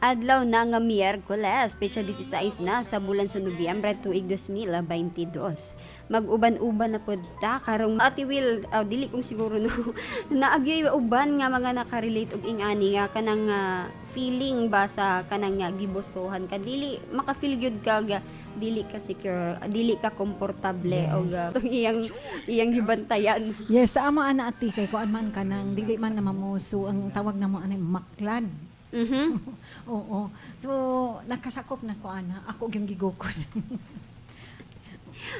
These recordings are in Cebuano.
Adlaw na nga Miyerkules, petsa 16 na sa bulan sa Nobyembre, tuig 2022. Mag-uban-uban na pod ta karong Ate Will, dili kong siguro, no. Naagyoy uban nga mga nakarelate og ingani nga kanang feeling ba sa kanang nga gibosohan ka, dili maka-feel gyud ka ga, dili ka secure, dili ka komportable og iyang iyang gibantayan. Yes, sa ama ana, ati, kay kuan man ka nang dili man na mamuso, ang tawag na mo ani maklad. Oo. So nakasakop na ko ana, ako gyung gigukod.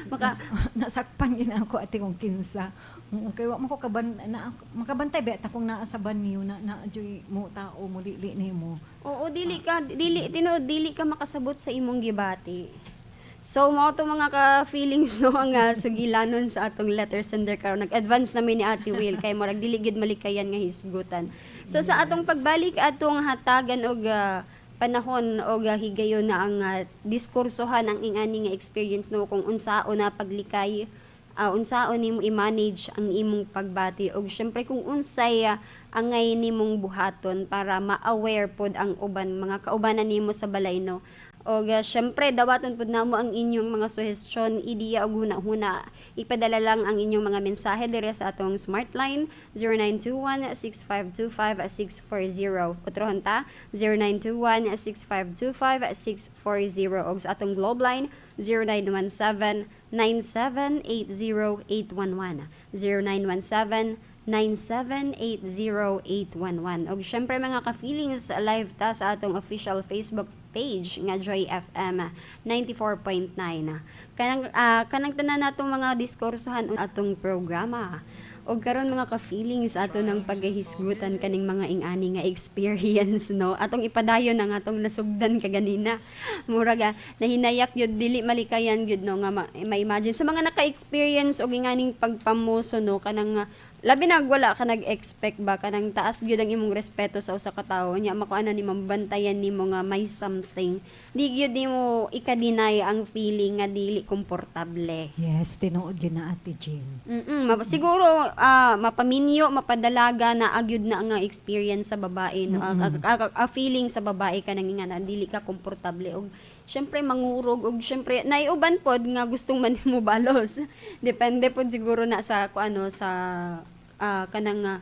Maka Nasakpan gid ako, ati, kung kinsa. Oo, kay wa mo ko kaban na makabantay ba ta kung naa sa banyo na na joy mo tao mo dili nimo. Oo, dili ka dili tinuod dili ka makasabot sa imong gibati. So mao to, mga ka-feelings, no, nga sugilanon sa atong letter sender karon. Nag-advance namin ni Ate Will kay murag dili gyud malikayan nga hisgutan. So sa atong pagbalik, atong hatagan og panahon og higayon na ang diskursohan ang ingani nga experience, no, kung unsao na paglikay, unsaon nimo i-manage ang imong pagbati og syempre kung unsay angay nimong buhaton para ma-aware pod ang uban mga kaubanan nimo sa balay, no. Og syempre dawaton pod namo ang inyong mga suhestyon, ideya ug huna-huna. Ipadala lang ang inyong mga mensahe dire sa atong Smart line 0921 6525 640. Utrohon ta, 0921 6525 640, og sa atong Globe line 0917 9780 811, 0917 9780811. Og syempre, mga ka-feelings, live ta sa atong official Facebook page nga Joy FM 94.9. Kanang tanan natong mga diskursohan atong programa. Og karon, mga ka-feelings, ato ng paghahisgutan kaning mga ingani nga experience, no. Atong ipadayon ang atong nasugdan kaganina. Murag nahinayak yun, dili malikayan gyud, no, nga ma-imagine sa mga naka-experience og inganing pagpamuso, no, kanang labi na wala ka nag-expect ba, kanang taas gyud ang imong respeto sa usa ka tawo nya makuha na nimo, bantayan nimo nga may something, di gyud nimo ika-deny ang feeling nga dili komportable. Yes, tinuod gyud na, Ate Jean. Siguro mapaminyo, mapadalaga na agyud na nga experience sa babae, no. Feeling sa babae kanang nga na dili ka komportable og syempre mangurog og syempre naiuban pod nga gustong man mo balos. Depende pod siguro na sa kung ano sa kanang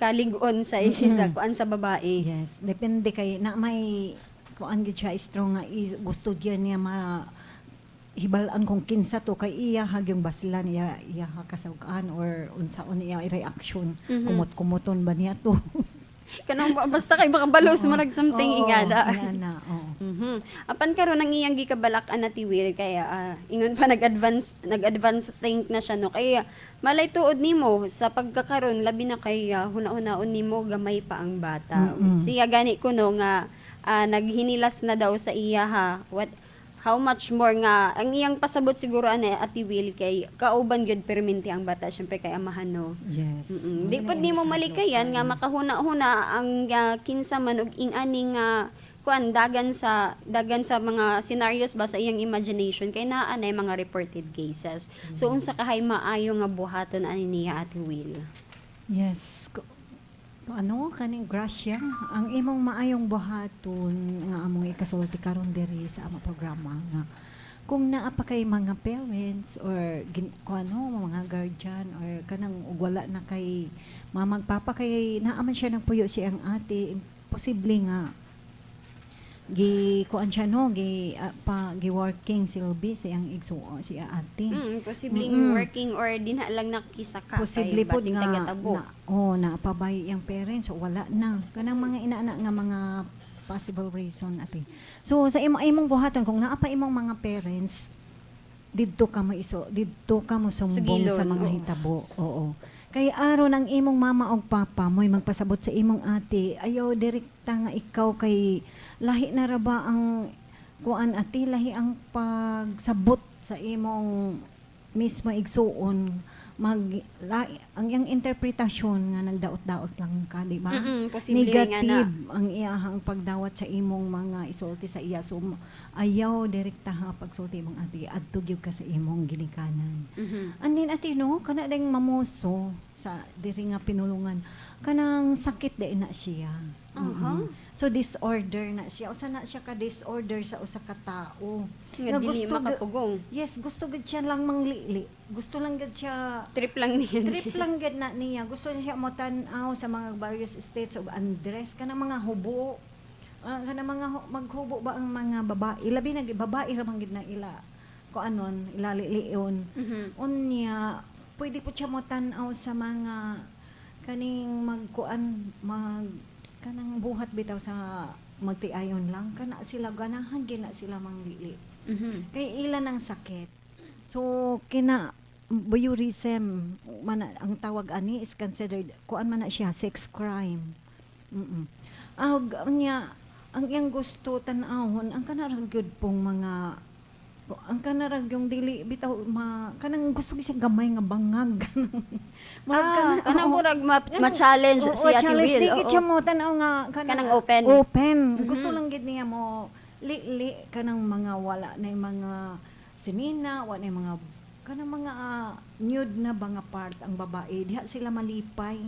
kalig-on sa sa kuan sa babae. Yes, depende kay na may kuan gyud siya strong nga gusto gyud niya ma hibalan kung kinsa to kay iya hagyong baslan, iya iya ha kasawgaan or unsaon iya reaction, kumot-kumoton ba niya to. Kanang basta kay makabalos, marag something ingana. Ingana, oo. Apan karon ang iyang gikabalak-an na tiwil kaya ingon pa nag-advance think na siya, no, kaya malay tuod nimo sa pagkakaron, labi na kay huna-hunaon nimo gamay pa ang bata. Siya gani kuno nga naghinilas na daw sa iya ha, what how much more nga ang iyang pasabot siguro ane, Ate Will, kay kauban gyud perminti ang bata, syempre kay amahan, no. Di Mao pod na nimo yung malikayan nga makahuna-huna ang kinsa man og ing-ani nga kuan, dagan sa mga scenarios ba sa iyang imagination kay naa nay mga reported cases. So unsa kahay maayo nga buhaton ani niya, Ate Will? Yes. Ano kaning grasya ang imong maayong buhaton nga among ikasulti karon diri sa among programa nga kung naa pa kay mga parents or kung ano mga guardian or kanang ug wala na kay mamagpapa kay naa man siya nagpuyo siya ang ate, imposible nga gi kuan siya, no, gi pa gi working silbi sa iyang igsuon siya ate. Posibleng working or dinha lang nakisaka Posible kay pod basing nga tagatabo. Na, oh, napabay iyang parents so wala na kanang mga inaana nga mga possible reason, ate. So sa imo imong buhaton kung naa pa imong mga parents didto ka maiso, didto ka mo sumbong sa Sugilon, mga oo. hitabo, oo, kay aron ang imong mama og papa mo'y magpasabot sa imong ate, ayaw direkta nga ikaw kay lahi na ra ba ang kuan, ate, lahi ang pagsabot sa imong mismo igsuon, mag ang iyang interpretasyon nga nagdaot-daot lang ka, di ba? Posible nga na. Negative ang iyahang pagdawat sa imong mga isulti sa iya. So ayaw direkta ha pagsulti imong ate, adto gyud ka sa imong ginikanan. And then, ate, no, kana ding mamoso sa diri nga pinulungan. Kanang sakit di na siya. So disorder na siya. Usa na siya ka disorder sa usa ka tawo. Nga dili makapugong. Yes, gusto gud siya lang manglili. Gusto lang gud siya. Trip lang niya. Trip lang gud na niya. Gusto siya mo tan-aw sa mga various states of undress, kanang mga hubo. Ah, kanang mga maghubo ba ang mga babae? Labi na gid babae ra man gid na ila ko anon, ila lilion. Unya, pwede po siya mo tan-aw sa mga kaning magkuan, mag kanang buhat bitaw sa magtiayon lang kana sila, ganahan gid na sila manglili kay ila ng sakit. So kina voyeurism man ang tawag ani is considered kuan man na siya, sex crime. Ag unya ang iyang gusto tan-awon ang kanarang gyud pong mga ang kanarang yung dili bitaw ma kanang gusto siya gamay nga bangag. Murag kanang murag ma-challenge Oo, si Ate challenge. Will. Di gid siya mo tan-aw nga kanang open. Open. Gusto lang gid niya mo li-li kanang mga wala na yung mga sinina, wala na yung mga kanang mga nude na ba nga part ang babae, diha sila malipay.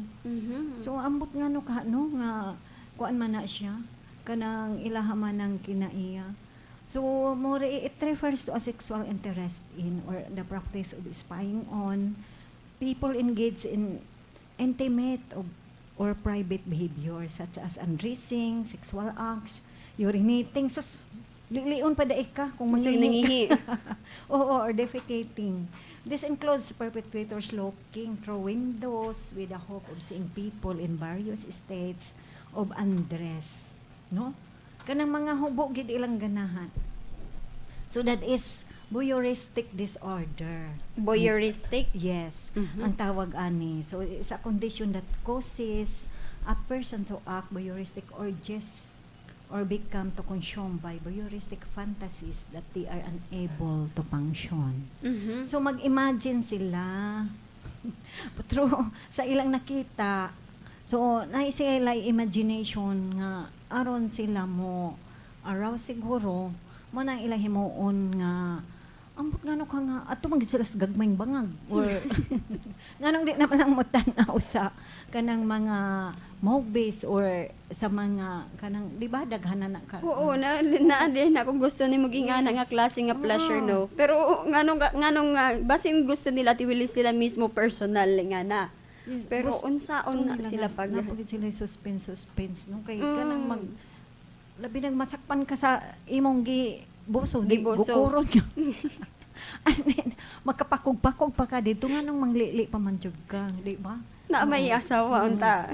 So ambot nga no ka no nga kuan man na siya kanang ilaha man ang kinaiya. So more it refers to a sexual interest in or the practice of spying on people engaged in intimate or private behavior such as undressing, sexual acts, urinating. Sus, lilion pa daig ka kung Gusto mangihi. nangihi. Oo, or defecating. This includes perpetrators looking through windows with the hope of seeing people in various states of undress. No? Kanang mga hubo gid ilang ganahan. So that is voyeuristic disorder. Voyeuristic. Yes, ang tawag ani. So it's a condition that causes a person to act voyeuristic or just or become to consume by voyeuristic fantasies that they are unable to function. So mag-imagine sila through sa ilang nakita. So na sila imagination nga aron sila mo arouse, siguro mo nang ilang himuon nga ambot ngano ka nga ato man gid sila sa gagmayng bangag or nganong di naman lang mo tan-aw sa kanang mga movies or sa mga kanang, di ba, daghan na na ka. Oo, na na din ako gusto ni maging ana nga klase nga pleasure, no. Pero nganong basin gusto nila tiwili sila mismo personal nga na. Yes, Pero gusto unsaon na nila sila pag naa pa gid sila suspense suspense no kay kanang mag labi nag masakpan ka sa imong gi buso di Gibuso. gukuron yun. And then, magkapakog-pakog pa ka dito, nganong manglili pa man jud ka, di ba? Na may asawa unta.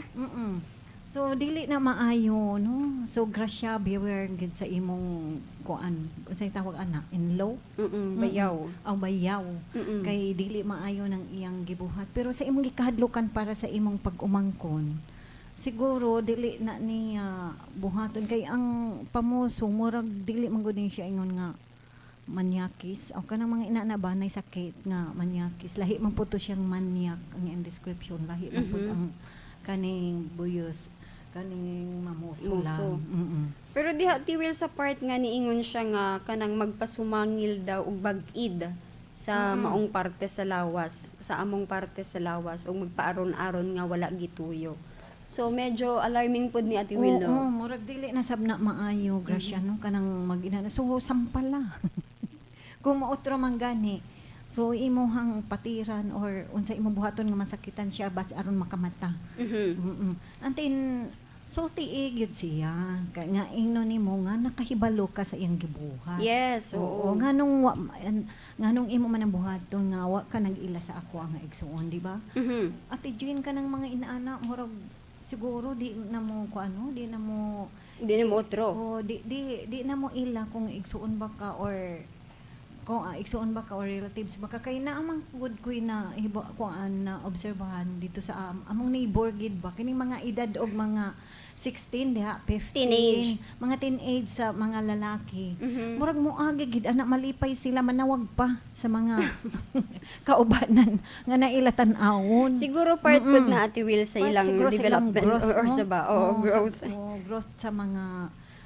So dili na maayo, no. So grasya, beware gid sa imong kuan, unsay tawag ana, in-law? Bayaw. Aw, bayaw. Kay dili maayo ng iyang gibuhat. Pero sa imong gikahadlukan para sa imong pag-umangkon, siguro dili na niya buhaton kay ang pamuso murag dili man gud ni siya ingon nga manyakis o kanang mga inana ba nay sakit nga manyakis. Lahi man po to siyang manyak ang iyang description, lahi man po ang kaning buyos, kaning mamuso Muso. lang. Pero diha tiwil sa part nga niingon siya nga kanang magpasumangil daw og bag-id sa maong parte sa lawas, sa among parte sa lawas ug magpaaron-aron nga wala gituyo. So medyo alarming pud ni Ate Will, Oo, no. murag dili na sab na maayo, grasya, no, kanang mag-ina. So sampala. Kung mautro man gani. So imuhang patiran or unsa imong buhaton nga masakitan siya bas aron makamata. Antin sulti gyud siya. Kay nga ingno nimo nga nakahibalo ka sa iyang gibuhat. Yes, oo. Oo, nganong wa nganong imo man ang buhaton nga wa ka nag-ila sa ako ang igsuon, di ba? Mhm. Ate Jean, kanang mga inaana murag siguro di na mo ko ano, di na mo Di na mo otro. O di di di na mo ila kung igsuon ba ka or kung igsuon ba ka or relatives ba ka, kay naamang good ko'y na hibo kuan na obserbahan dito sa among neighbor gid ba, kining mga edad og mga 16 diha, 15. Teenage. Mga teenage sa mga lalaki, murag moagi gid ana, malipay sila, manawag pa sa mga kaubanan nga naila tan-awon. Siguro part pud na, Ate Will, sa Part ilang siguro sa ilang development growth, or no? sa ba? Oo, Oo, growth. Oo, growth sa mga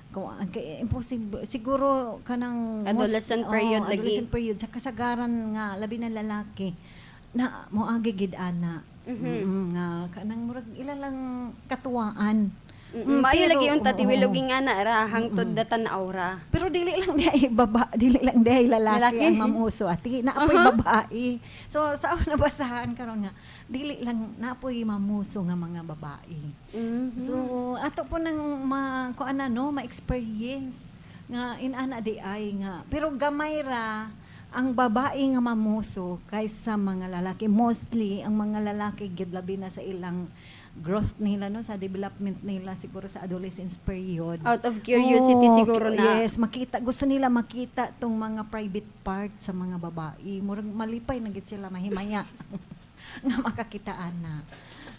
kuan kay imposible siguro kanang Adolescent period oo, lagi. Adolescent period sa kasagaran nga labi na lalaki na moagi gid ana. Nga kanang murag ila lang katuwaan. Maayo lagi unta, oo, Ate Will, oo. og ingana ra hangtod datan-aw ra. Pero dili lang diay baba, dili lang diay lalaki Lalaki? Ang mamuso, ati. Naapoy babae. So sa akong nabasahan karon nga dili lang, naapoy mamuso nga mga babae. So ato po nang ma kuan na no, ma-experience nga inana di ay nga pero gamay ra ang babae nga mamuso kaysa mga lalaki. Mostly ang mga lalaki gyud, labi na sa ilang growth nila no, sa development nila siguro sa adolescence period. Out of curiosity Oo, siguro na. Yes, makita, gusto nila makita tong mga private part sa mga babae. Murag malipay na gid sila, mahimaya nga makakitaan na.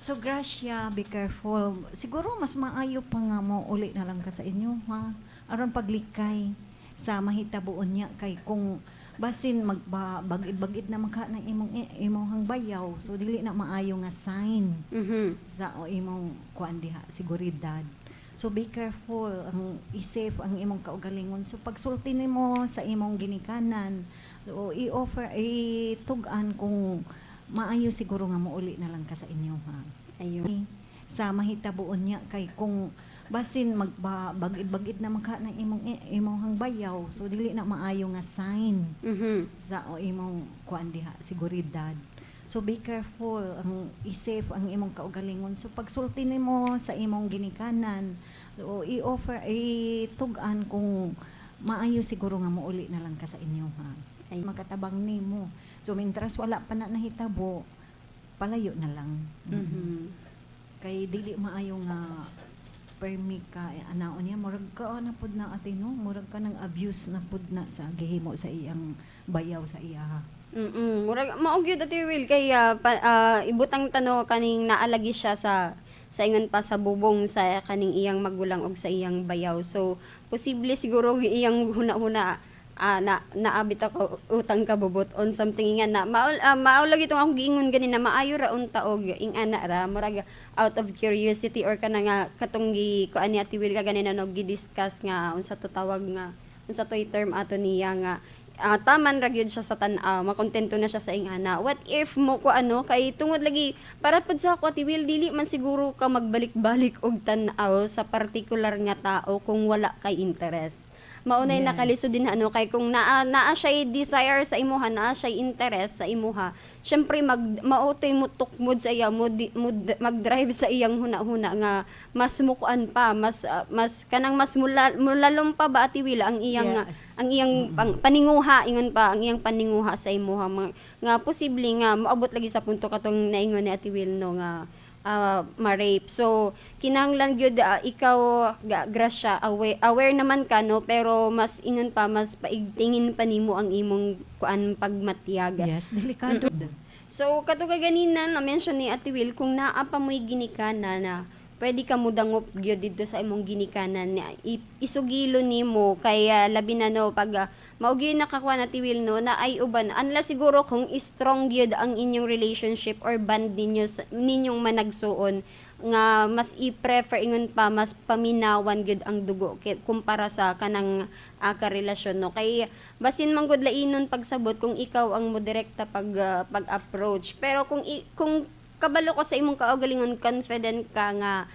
So Gracia, be careful. Siguro mas maayo pa nga mo uli na lang ka sa inyo ha. Aron paglikay sa mahitabuon niya, kay kung basin magbagid-bagid na man ka ng imong bayaw, so dili na maayo nga sign sa o imong kuan diha, seguridad. So be careful, ang i-safe ang imong kaugalingon. So pagsulti nimo sa imong ginikanan, so i-offer, itug-an kung maayo siguro nga mouli na lang ka sa inyo ha. Ayun. Sa mahitabuon niya, kay kung basin magbagid-bagid na man ka ng imong bayaw, so dili na maayo nga sign sa o imong kuan diha, seguridad. So be careful, ang i-safe ang imong kaugalingon. So pagsulti nimo sa imong ginikanan, so i-offer, itug-an kung maayo siguro nga mouli na lang ka sa inyo ha. Ay. Makatabang nimo. So mintras wala pa na nahitabo, palayo na lang. Kay dili maayo nga permi ka eh, anaon niya, murag ka na pud na, ate no, murag ka ng abuse na pud na sa gihimo sa iyang bayaw sa iya. Murag mao gyud, Ate Will, kay ibutang tano kaning naalagi siya sa ingon pa sa bubong sa kaning iyang magulang og sa iyang bayaw. So posible siguro iyang huna-huna na naabit ako utang kabubot on something nga na mao lagi tong akong giingon gani na maayo ra unta og ingana ra, murag out of curiosity or kana nga katong gi kuan ni Ate Will ka ganina no, gi-discuss nga unsa to tawag nga unsa to'y term ato niya nga taman ra gyud siya sa tan-aw, makontento na siya sa ingana. What if mo ko ano, kay tungod lagi para pud sa ako, Ate Will, dili man siguro ka magbalik-balik og tan-aw sa particular nga tao kung wala kay interest. Maunay nakalisod din ano, kay kung naa siya desire sa imuha, naa siya interest sa imuha, syempre mag maotoy mo tukmod sa iya mo, di, mo mag-drive sa iyang huna-huna nga mas mukuan pa, mas kanang mas mulalom pa ba, Ate Will, ang iyang ang iyang paninguha, ingon pa, ang iyang paninguha sa imuha mga, nga posible nga moabot lagi sa punto katong naingon ni Ate Will no, nga ma-rape. So kinahanglan gyud ikaw Gracia, aware naman ka no, pero mas ingon pa, mas paigtingin pa nimo ang imong kuan, pagmatyag. Yes, delikado. So kato ganina na mention ni Ate Will, kung naa pa mo'y ginikanan na pwede ka mo dangop gyud didto sa imong ginikanan niya, isugilo nimo kay labi na no pag mao gyud nakakuha na Ate Will no, na ay uban unless siguro kung strong gyud ang inyong relationship or band ninyo ninyong managsuon nga mas i-prefer, ingon pa, mas paminawan gyud ang dugo kumpara sa kanang karelasyon no, kay basin man gud lainon pagsabot kung ikaw ang mo direkta pag-approach. Pero kung kabalo ko sa imong kaugalingon, confident ka nga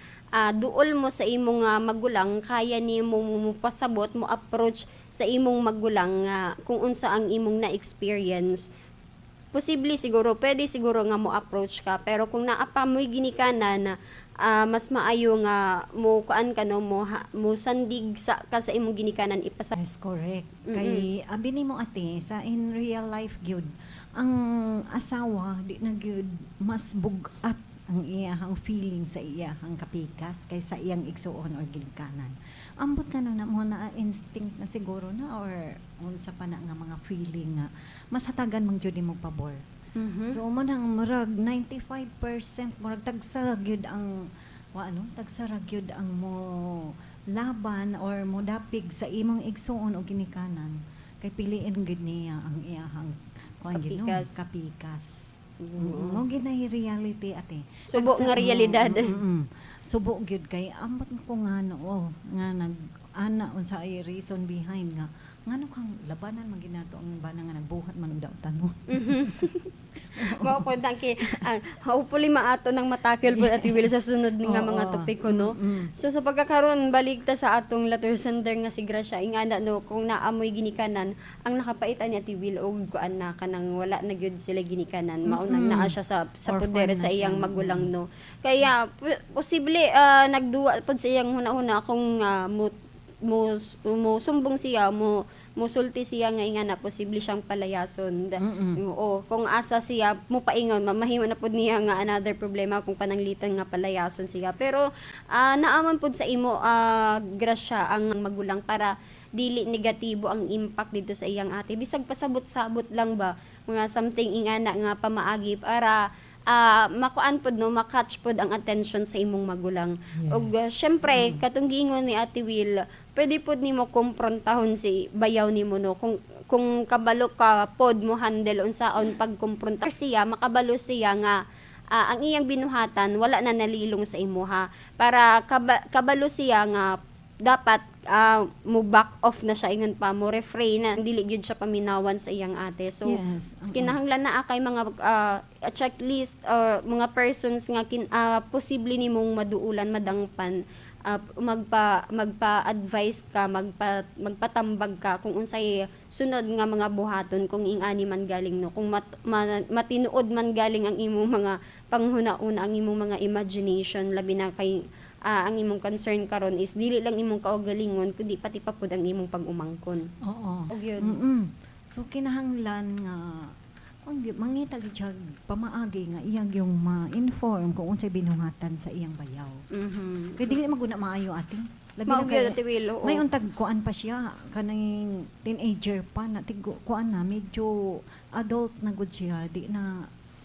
duol mo sa imong magulang, kaya nimo mo pasabot, mo approach sa imong magulang nga kung unsa ang imong na-experience, posible siguro, pwede siguro nga mo approach ka. Pero kung naa pa mo'y ginikanan na mas maayo nga mo kuan ka no, mo sandig sa ka sa imong ginikanan ipasa. Yes, correct. Kay abi nimo, ate, sa in real life gyud, ang asawa di na gyud mas bugat ang iyahang feeling sa iyahang kapikas kaysa iyang igsuon or ginikanan. Ambot ka na na mo na instinct na siguro na or unsa pa na nga mga feeling nga mas hatagan man gyud nimo pabor. So mo nang murag 95%, murag tagsa ra gyud ang wa ano, tagsa ra gyud ang mo laban or mo dapig sa imong igsuon o ginikanan kay piliin gyud niya ang iyahang kuan gyud no, Kapikas. Kapikas. Mo gyud na reality, ate. Subo nga realidad. Subo gyud kay ambot ko nga no, oh, nga nag ana unsa ay reason behind nga Ngano kang labanan man ginato ang bana nga nagbuhat man og dautan mo. Mao po nang ki ang hopefully maato nang ma-tackle po, Ate Will, sa sunod nga mga topiko, no. So sa pagkakaroon, balik ta sa atong letter sender nga si Gracia. Ingana, no, kung naamoy ginikanan ang nakapaitan ni Ate Will og kuan na kanang wala na gyud sila ginikanan, mao nang naa siya sa Orphan poder na sa iyang siya. Magulang, no. Kaya posible nagduwa pod sa iyang huna-huna kung mo mo mo sumbong siya, mo musulti siya nga ingana posible siyang palayason. Oo, kung asa siya mo paingon, mahimo na pud niya nga another problema kung pananglitan nga palayason siya. Pero naaman pud sa imo, Grasya, ang magulang para dili negatibo ang impact dito sa iyang ate. Bisag pasabot-sabot lang ba, mga something ingana nga pamaagi para makuan pod, no, makatch pod ang attention sa imong magulang. Ug syempre katong giingon ni Ate Will, pwede pod nimo kumprontahon si bayaw nimo, no, kung kabalo ka pod mo handle unsaon pagkumpronta siya, makabalo siya nga ang iyang binuhatan wala na nalilong sa imuha para kabalo siya nga dapat mo back off na siya, ingon pa, mo refrain na, dili gyud siya paminawan sa iyang ate. So kinahanglan na kay mga checklist or mga persons nga posible nimong maduulan, madangpan, magpa-advise ka, magpatambag ka kung unsay sunod nga mga buhaton kung ingani man galing, no, kung matinuod man galing ang imong mga panghuna-una, ang imong mga imagination, labi na kay ang imong concern karon is dili lang imong kaugalingon kundi pati pa pud ang imong pag-umangkon. Og yun. So kinahanglan nga kung mangita gyud siya pamaagi nga iyang yung ma-inform kung unsay binuhatan sa iyang bayaw. Kay dili man gud na maayo, ate. Labi Mao na gyud, kay Ate Will, oo. May untag kuan pa siya, kaning teenager pa na, tigo kuan na, medyo adult na gud siya, di na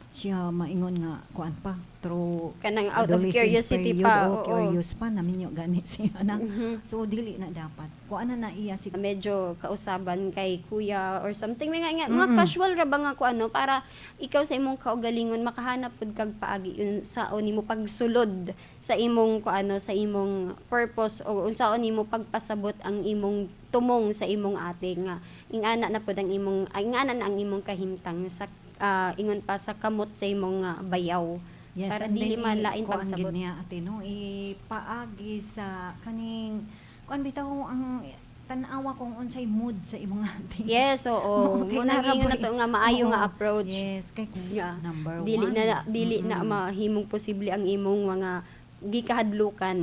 siya maingon nga kuan pa through Kanang out of adolescence curiosity period, pa. o curious pa naminyo gani siya na. So dili na dapat kuan na na iya si Medyo kausaban kay kuya or something, mga nga, mga casual ra ba nga ko ano, para ikaw sa imong kaugalingon makahanap pud kag paagi unsaon nimo pagsulod sa imong ko ano, sa imong purpose o unsaon nimo pagpasabot ang imong tumong sa imong ate nga ingana na pud ang imong ay, ingana na ang imong kahimtang sa ingon pa sa kamot sa imong bayaw para And dili then, man lain kuan pagsabot. Gid niya, ate, no, ipaagi sa kaning kuan bitaw, ang tan-awa kung unsay mood sa imong ate. Yes, oo. Okay, Mo nang nara ingon ba na to nga maayo nga approach. Yes, kay number Dili one. na dili na mahimong posible ang imong mga gikahadlukan.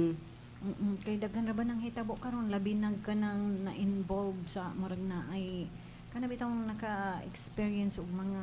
Kay daghan ra ba nang hitabo karon, labi nag kanang na-involve sa murag na ay kana bitawng naka-experience og mga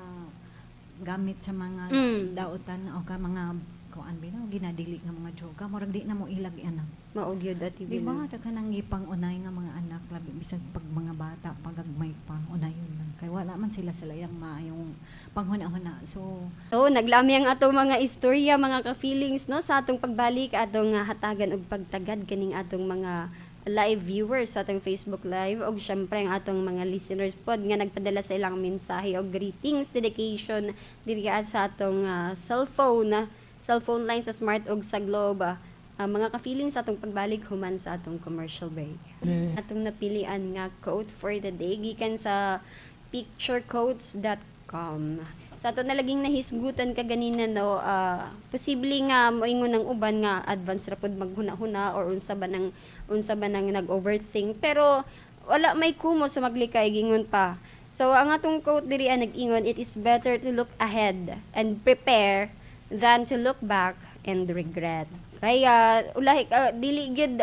gamit sa mga dautan o ka mga kuan bitaw, ginadili nga mga droga, murag di na mo ilag anak. Mao gyud, Ate Di Will. ba daghan ang gipang unay nga mga anak, labi bisag pag mga bata pagagmay pa, unayon lang kay wala man sila sa layang maayong panghuna-huna. So So, naglami ang atong mga istorya, mga ka-feelings, no, sa atong pagbalik, atong hatagan og pagtagad kaning atong mga live viewers sa atong Facebook Live og syempre ang atong mga listeners pod nga nagpadala sa ilang mensahe og greetings, dedication diri sa atong cellphone line sa Smart og sa Globe. Mga ka-feelings, sa atong pagbalik human sa atong commercial break. Atong napilian nga quote for the day gikan sa picturequotes.com. Sa ato na laging nahisgutan kaganina, no, posible nga moingon ng uban nga advance ra pod maghuna-huna or unsa ba nang nag-overthink, pero wala may kumo sa maglikay, gingon pa. So ang atong quote diri ang nag-ingon, "It is better to look ahead and prepare than to look back and regret." Kaya ulahi dili gyud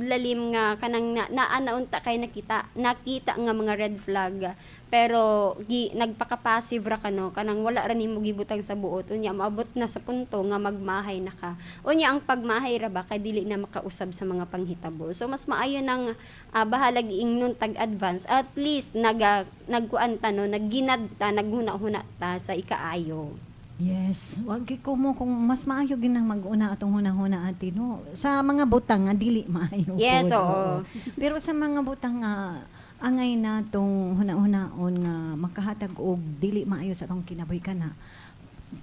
lalim nga kanang na, naa na unta kay nakita nakita nga mga red flag, pero nagpaka-passive ra ka, no, kanang wala ra nimo gibutang sa buot. Unya maabot na sa punto nga magmahay na ka. Unya ang pagmahay ra ba kay dili na makausab sa mga panghitabo. So mas maayo nang bahalag ingnon tag advance, at least nagkuan ta, no, nagginad ta, naghuna-huna ta sa ikaayo. Yes, wag gyud ko mo kung mas maayo ginang mag-una atong hunahuna, ate, no. Sa mga butang nga dili maayo Yes, pod, oo. Pero sa mga butang nga angay na tong huna-hunaon nga makahatag og dili maayo sa atong kinabuhi kana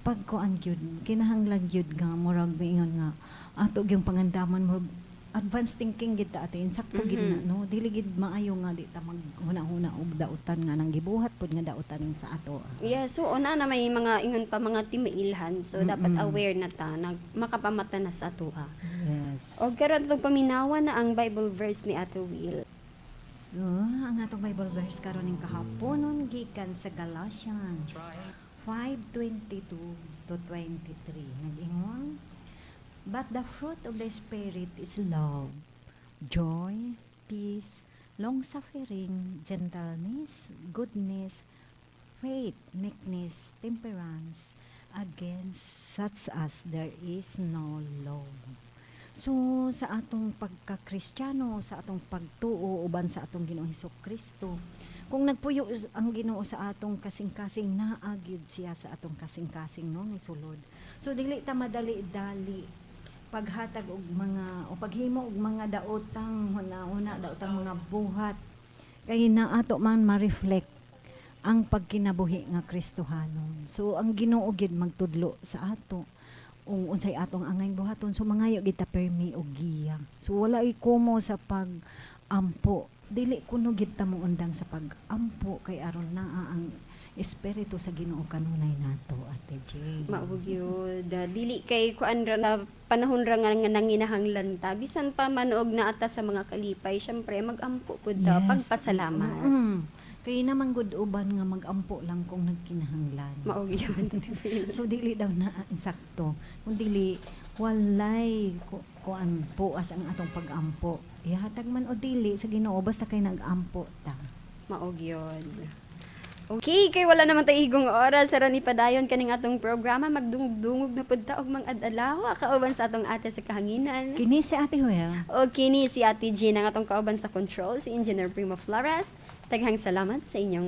pagkuan gyud, kinahanglan gyud nga murag maingon nga ato gyung pangandaman, murag Advanced thinking gid ta, ate, insakto gid na, no? Dili gid maayo nga di ta maghuna-huna og dautan nga nang gibuhat pud nga dautan ning sa ato. Yeah, so una na may mga ingon pa mga timailhan. So dapat aware na ta na makapamata na sa atoa. Yes. Og karon atong paminawa na ang Bible verse ni Ate Will. So, ang atong Bible verse karon ning kahaponon gikan sa Galatians 5:22 to 23. Nag-ingon, "But the fruit of the Spirit is love, joy, peace, long-suffering, gentleness, goodness, faith, meekness, temperance. Against such as there is no law." So sa atong pagka-Kristiyano, sa atong pagtuo uban sa atong Ginoong Hesus Kristo, kung nagpuyo ang Ginoo sa atong kasing-kasing, naa gyud siya sa atong kasing-kasing, no, nga sulod. So dili ta madali-dali paghatag og mga o paghimo og mga daotang huna-huna, daotang mga buhat kay na ato man ma-reflect ang pagkinabuhi nga Kristohanon. So ang Ginoo gyud magtudlo sa ato ung unsay atong angay buhaton. So mangayo gid ta permi og giya. So wala kumo sa pag-ampo. Dili kuno gid ta moundang sa pag-ampo kay aron naa ang espiritu sa Ginoo kanunay nato, Ate Jane. Mao gyud. Dili kay kuan ra na panahon ra nga nanginahanglan ta, bisan pa man og naa ta sa mga kalipay, syempre magampo pud ta, pagpasalamat. Kay naman gud uban nga magampo lang kung nagkinahanglan. Mao gyud. So dili daw na insakto. Kung dili, walay kuan puas ang atong pag-ampo. Ihatag man o dili sa Ginoo, basta kay nag-ampo ta. Mao gyud. Okay, kay wala naman tay igong oras aron ipadayon kaning atong programa, magdungog-dungog na pud ta og mang-adalaw kauban sa atong ate sa kahanginan. Kini si Ate Huel. O kini si Ate Jean, ang atong kauban sa control si Engineer Primo Flores. Daghang salamat sa inyong